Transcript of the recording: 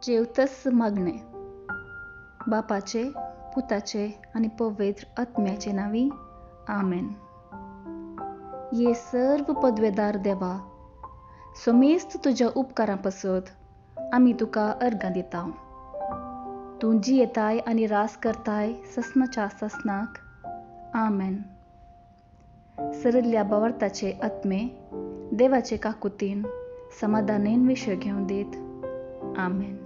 जेवतस मागणें. बापाचे, पुताचे आनी पवित्र आत्म्याचे नांवी, आमेन. ये सर्व पदवेदार देवा, समेस्त तुज्या उपकारां पासत आमी तुका अर्गां दिता. तूं जियेताय आनी रास करताय ससनाच्या ससनाक. आमेन. सरिल्ल्या भावार्थाचे आत्मे देवाचे काकुतीन समाधानेन विशय घेवन दीत. आमेन.